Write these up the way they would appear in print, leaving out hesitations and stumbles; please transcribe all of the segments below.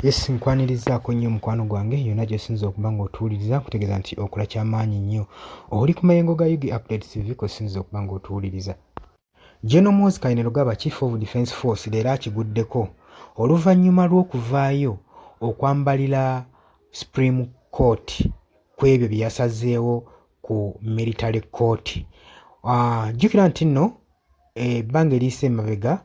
Yes, nkwanirizaako nnyo mukwano gwange yonna gy'osinza okuba ng'otuwuliriza, nkutegeeza nti okola kyamaanyi nnyo. Oli ku mayengo ga UG Updates TV kw'osinza okuba ng'otuwuliriza. General Muhoozi Kainerugaba, Chief of Defence Force leero akiguddeko oluvannyuma lw'okuvaayo okwambalira Supreme Court ku ebyo bye yasazeewo ku military court. Jjukira nti nno ebbanga eriyise emabega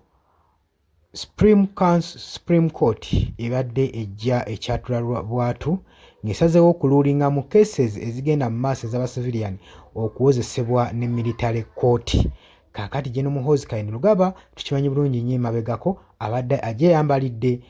Supreme Council, Supreme Court ebadde ejja ekyatula bwatu ng'esazeewo okuluulinga mu cases ezigenda mu maaso ez'aba civilian okuwozesebwa ne military court. Kaakati General Muhoozi Kainerugaba tukimanyi bulungi nnyo emabegako abadde agyeyambalidde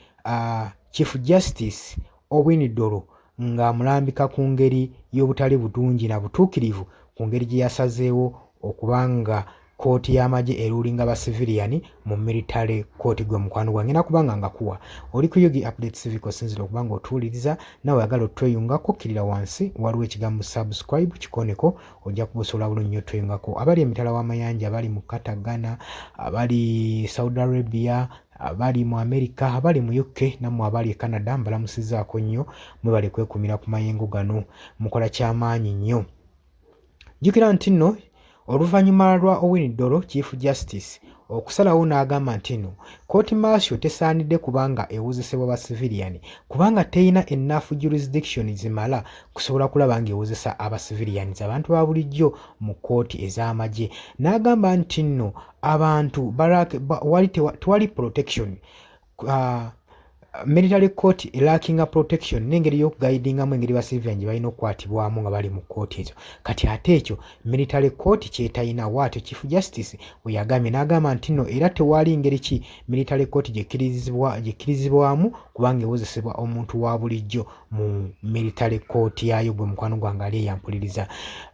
Chief Justice Owiny Dollo ng'amulambika ku ngeri y'obutali butungi na butuukirivu ku ngeri gye yasazeewo okuba nga kkooti y'amagye eruulinga ba civilian mu military court. Gwe mukwano gwange ngenda kuba nga ngakuwa oli ku UG Updates TV osinzira okuba nga otuwuliriza, nawe oyagala otweyungako kkirira wansi waliwo ekigambo subscribe kikoneko, ojja kuba osobola bulungi nnyo otweyungako. Abali emitala w'amayanja, abali mu Qatar, Ghana, abali Saudi Arabia, abali mu America, abali mu UK, nammwe abali e Canada, mbalamusizaako nnyo, mwebale kwekumira ku mayengo gano, mukola kyamaanyi nnyo. Jjukira nti nno oluvannyuma lwa Owiny Dollo Chief Justice okusalawo n'agamba nti nno court martial tesaanidde kubanga ewozesebwa ba civilian kubanga teyina enough jurisdiction zimala kusobola kulaba ng'ewozesa aba civilians, abantu ba bulijjo mu kkooti ez'amagye, n'agamba nti nno abantu wali tewali protection, military court lackinga protection n'engeri y'okuguidingamu engeri ba civilian gye balina okukwatibwamu nga bali mu kkooti ezo. Kati ate ekyo military court kyetalina. Waatyo Chief Justice bwe yagambye n'agamba nti nno era tewali ngeri ki military court gyekkirizibwamu kubanga ewozesebwa omuntu wa bulijjo mu military court yaayo. Gwe mukwano gwange ali eyampuliriza,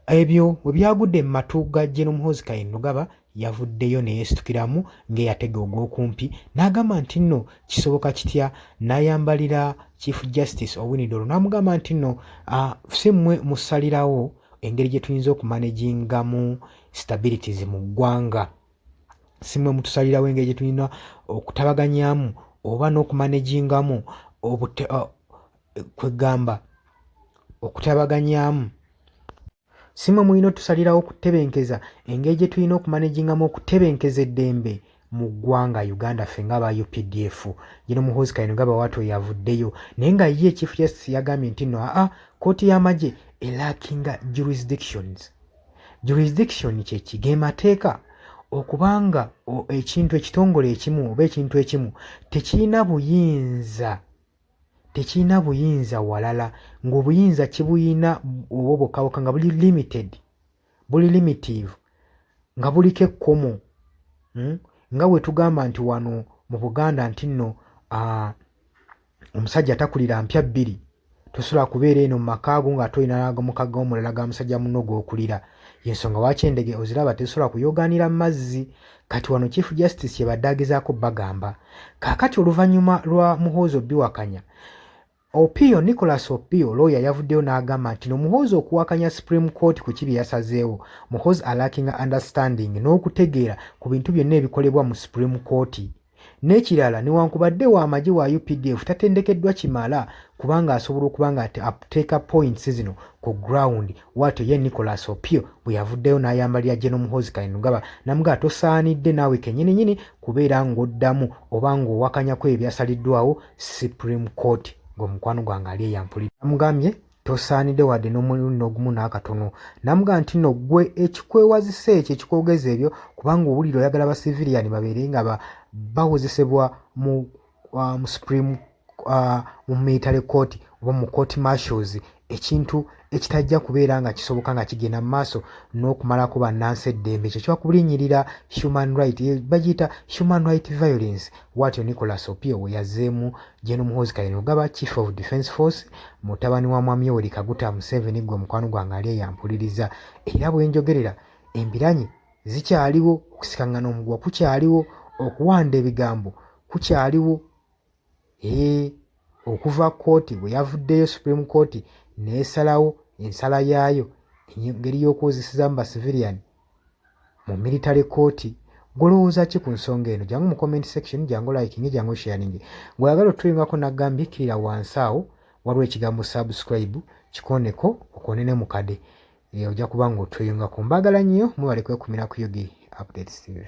ebyo bwe byagudde mu matu ga General Muhoozi Kainerugaba, yavuddeyo ne yeesitukiramu ng'eyatega ogw'okumpi n'agamba nti nno kisoboka kitya, n'ayambalira Chief Justice Owiny Dollo n'amugamba nti nno si mmwe musalirawo engeri gye tuyinza okumanagingamu stabilities mu ggwanga, si mmwe mutusalirawo engeri gye tulina okutabaganyamu oba n'okumanagingamu kwegamba okutabaganyamu, si mmwe mulina otusalirawo okutebenkeza engeri gye tulina okumanagingamu okutebenkeza eddembe mu ggwanga Uganda ffe ng'aba UPDF. General Muhoozi Kainerugaba waatyo yavuddeyo, naye nga ye Chief Justice yagambye nti nno aa kkooti y'amagye elackinga jurisdictions. Jurisdiction kyeki? Ge mateeka okubanga ekintu ekitongole ekimu oba ekintu ekimu tekirina buyinza, tekirina buyinza walala, ng'obuyinza kibuyina obwo bwokka bwokka, nga buli limited, buli limitive, nga buliko ekkomo, Nga bwe tugamba nti wano mu Buganda nti nno omusajja takulira mpya bbiri, tosobola kubeera eno mu maka go ng'ate olina muka g'omulala ga musajja munno gw'okulira. Y'ensonga lwaki endege oziraba tezisobola kuyoogaanira mu mazzi. Kati wano Chief Justice kyebadde agezaako bagamba. Kaakati oluvannyuma lwa Muhoozi obiwakanya, Opio, Nicholas Opio lawyer, yavuddeyo n'agamba nti no Muhoozi okuwakanya Supreme Court ku ki bye yasazeewo, Muhoozi alackinga understanding n'okutegeera ku bintu byonna ebikolebwa mu Supreme Court. N'ekirala, newankubadde w'amagye wa UPDF, tatendekeddwa kimala kubanga asobola okuba nga ateeka points zino ku ground. Waatyo ye Nicholas Opio bwe yavuddeyo n'ayambalira General Muhoozi Kainerugaba n'amugamba tosaanidde naawe kennyininyini kubeera ng'oddamu oba ng'owakanya ku ebyo byasaliddwawo Supreme Court. Gwe mukwano gwange ali eyampulira, amugambye tosaanidde wadde n'omulundi n'ogumu n'akatono. N'amugamba nti nno ggwe ekikwewazisa ekyo ekikwogeza ebyo kubanga owulira oyagala ba civilian babeere nga bawozesebwa mu Supreme, mu military court oba mu court martials, ekintu ekitajja kubeera nga kisoboka nga kigenda mu maaso n'okumalako bannansi eddembe. Ekyo kiba kulinnyirira human right, bagiyita human right violence. Bw'atyo Nicholas Opio we yazzeemu General Muhoozi Kainerugaba, Chief of Defence Force, mutabani wa Mwami Yoweri Kaguta Museveni. Gwe mukwano gwange ali eyampuliriza, era bwe njogerera embiranyi zikyaliwo, okusikangana omuguwa kukyaliwo, okuwanda ebigambo kukyaliwo. Ee, okuva kkooti bwe yavuddeyo, Supreme Court n'esalawo ensala yaayo engeri y'okuwozesezaamu ba civilian mu military court, Ggwe olowooza ki ku nsonga eno? Jangu mu comment section, jangu olikinge, jangu osharinge. Ggwe ayagala otuyungako nagambye kkirira wansi awo waliwo ekigambo subscribe kikooneko okoone ne mukade. Ojja kuba ng'otweyungako. Mbaagala nnyo, mwebale kwekumira ku UG Updates TV.